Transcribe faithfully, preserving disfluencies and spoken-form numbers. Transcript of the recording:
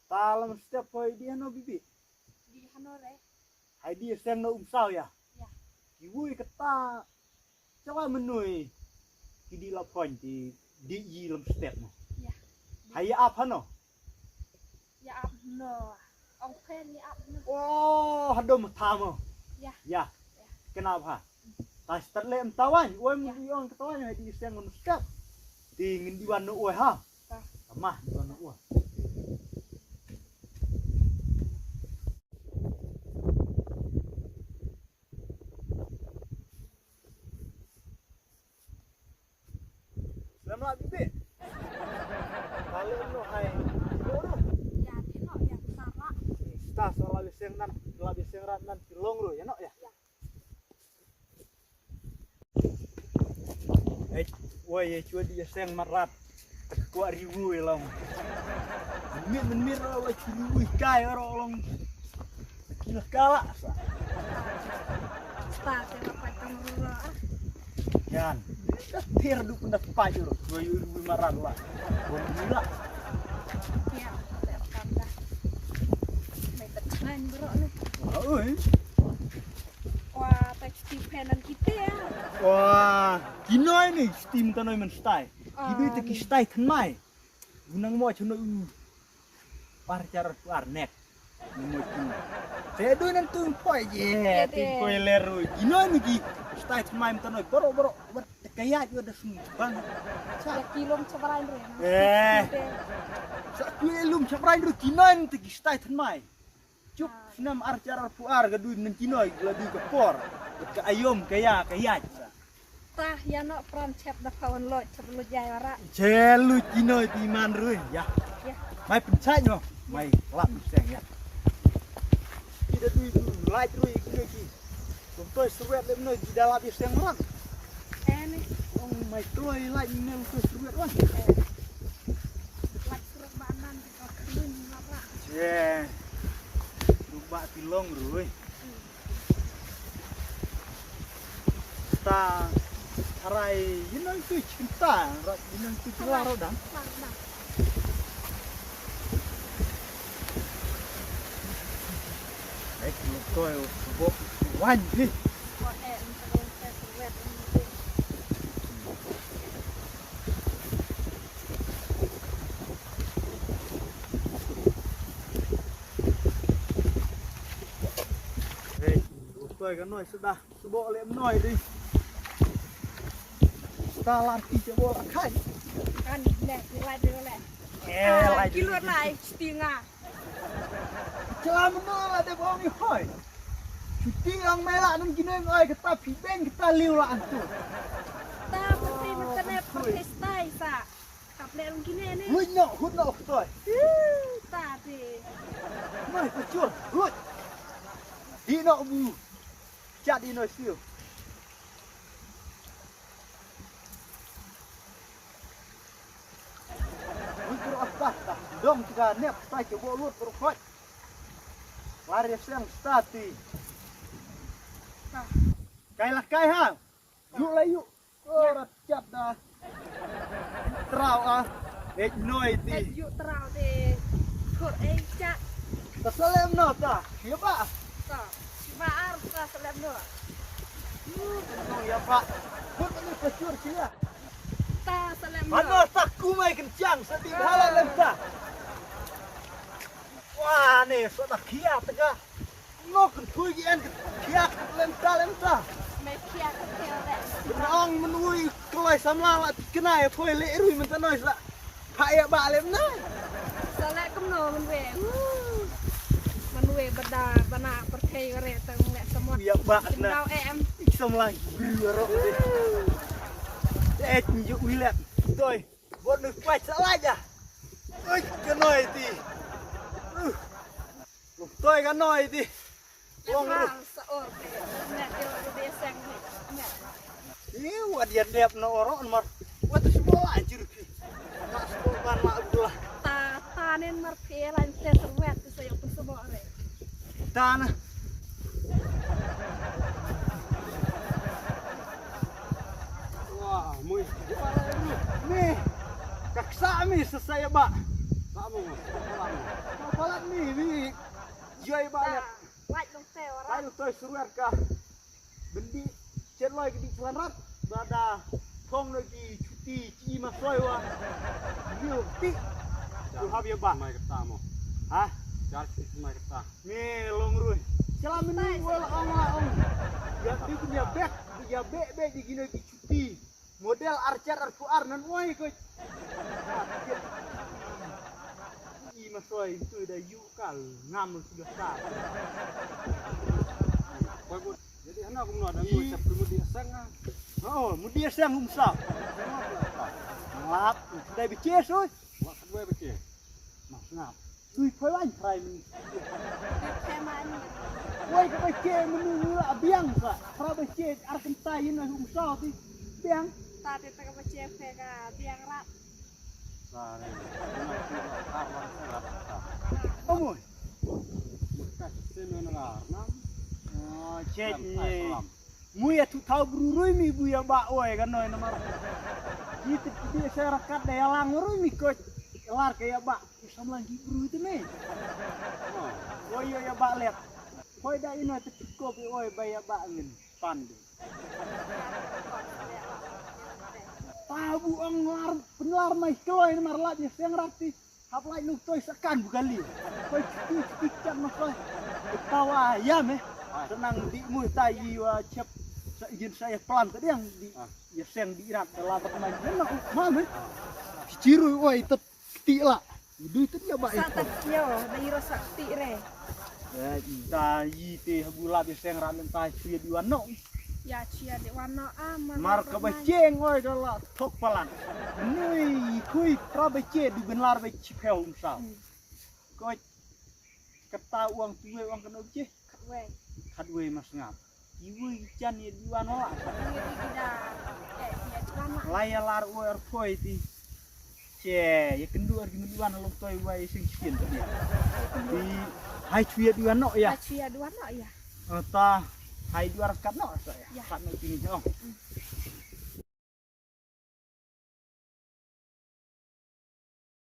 Ta lam step poi di hano bibi. Di hano re. Hai di seng no um saw ya. Ya. Ki wui kata. Chala menui. Ki di la pon di di yi lam step mo. Ya. Hai ya ap hano. Ya ap no. Ong pen ya ap no. Oh, hadom tamo. Ya. Ya. Ya. Kenapa? Ta start le em tawan. Oi mu di ong kata wan di seng no step. Di ngin di wan no oi ha. Mah, tuan uwa. Selamat bibi. Kalau no hai. Sta sa la biseng nan, la biseng rat nan kilong ro ya no ya. Woi, ya cua di seng marat. Kuat ribu ya long. Menit menit lo lo cua ribu ikai ro long. Kila kala sa. Spa saya dapat kamu rura. Kan. Ter du pun dapat jur. Dua ribu marat lah. Bon gila. Ya, tak tambah. Mai tekan bro ni. Oi. Wah, tak Steve Hannan kita ya. Wah, kinoi ni Steve tanoi man stai. Kibi te ki stai than mai. Gunang mo chano u. Par char tu arnek. Mo chano. Te do nan tu poi je, tu poi leru. Kinoi ni ki stai than mai tanoi boro boro. Wat kaya jo da sum bang. Sa kilom chabrai re. Eh. Sa kilom chabrai re kinoi ni te ki stai than mai. Chup, snam ar char ar puar ka dui nang kinoi, la dui ka por. Ka ayom, ka ya, ka ya. Tah, ya no pran chep da kawan lo, chep lo jai wara. Chelu kinoi ti man rui, ya. Ya. Mai pynchai no, mai lap seng ya. Ki da dui du, lai rui kinoi ki. Kum toi serwet lem no, ki da lap seng ram. Eh ni. Ong mai toi lai ni kum toi serwet wan. Lai serwet ba nan. Ye. Ruba ti long rui. Ta harai yinang tu cinta, yinang tu cila ro dang. Eh, lo koi bok wan di. Hey, utoi ka noi sudah, subo lem noi di. Talar ki jabo la khai. Kan ne, ki lai di le. Eh, lai di. Ki lut lai, stinga. Chela mano la de bong i hoi. Chuti ang mai la nang kineng oi kata pibeng kata liu la antu. Ta pati mata ne pati stai sa. Kap le nang kineng ne. Lui no, hut no toi. Ta ti. Mai pachur, hut. Di no bu. Chat di no siu. Ui, kuro asta, ta dong tiga nep, ta ke bo lut kuro khoi. Lari seng stati. Kai lah kai ha. Yuk lah yuk. Kuro chat da. Trau ah. Eh noi ti. Eh yuk trau ti. Kur eh chat. Ta salem no ta. Ya ba. Ta. Ba ar ta salem no. Yuk no ya ba. Kur ni kacur sia. Ta salem. Mano ta kumai kencang sedih bala lem ta. Wah ne so ta kia tega. No kentui gi en kia lem ta lem ta. Me kia ke le. Nong menui kelai samla la kenai poi le rui mentanoi sa. Pha ya ba lem na. Sa le kem no menwe. Menwe bada bana perthei re tang le semua. Ya ba na. Dau em. Samla. Ro. Eh njuk wilet. Toi. Bot nu kwai sa la ja. Oi, ka noi ti. Uh. Luk toi ka noi ti. Long ru. Sa or. Ne ti ru de seng ni. Ne. Ni wat ya dep no oro mar. Wat sbo la jir ki. Mas ko ban la bula. Ta ta nen mar phe la inte serwet sa yo pun sbo re. Dana. Wah, mui. Ni. Kaksa mi sesaya ba. Palat mo, palat mo. Palat ni, ni. Joi ba lek. Lait long te ora. Lait long te suruat ka. Bendi chet loi ki di chlan rat. Ba da thong no ki chuti chi ma soi wa. Liu ti. Lu hab ya ba. Mai kata mo. Ha? Jar chi mai kata. Me long rui. Chala menu wal ong la ong. Ya ti ya bek, ya bek bek di gino ki chuti. Model archer arku ar nan oi ko. I ma soi tu da yu kal ngam sudah ka. Bagus. Jadi hana aku muna dan oi cap mudi sang ah. Oh, mudi sang um sa. Lap, sudah bice soi. Wak kedua bice. Mas ngap. Tui phoi wan trai menu. Te man. Wai ka ba che menu ni la biang sa. Pra ba che ar kan tai yin na um sa ti. Biang. Ta te ta ka ba che phe ka biang rap. Sa re. Omoi. Ka se no na na. Oh, che ni. Mui ya tu thau bru rui mi bu ya ba oi ka noi namar. Ji ti ti se rakat da ya lang rui mi ko. Lar ka ya ba. Samlang ki bru tu me. Oi ya ya ba let. Koi da ina ti ko bi oi ba ya ba ngin pan de. Ta bu ong lar penlar mai kloi namar lap ya seng rap ti. Hap lai nuk toi sakan bu kali. Koi cuti cuti kan ma koi. Tawa ya me. Senang di mu ta yi wa cep. Sa yin sa ya plan ta diang di. Ya seng di rat da la bak mai. Yen aku ma me. Ciru oi tet ti la. Dui tet ya ba. Sa tet yo da iro sa ti re. Ya da yi te bu la bi seng rat len ta cuya di wan no. Ya cuya di wan no ah. Mar ka ba ceng oi da la thok palan. Nui kui pra ba ce di ben lar ba ci pheu um sa. Ko kata uang tu uang kena ba ce. Wei. Khat wei mas ngap. Iwei jan ye diwan wala. Ye di gida. Eh, ye diwan wala. Lai ya lar uer poi ti. Che, ye kendu ar gimi diwan long toi wai sing skin tu ye. Di hai chu ye diwan no ya. Hai chu ye diwan no ya. Ta hai diwan kat no sa ya. Kat no tini jong.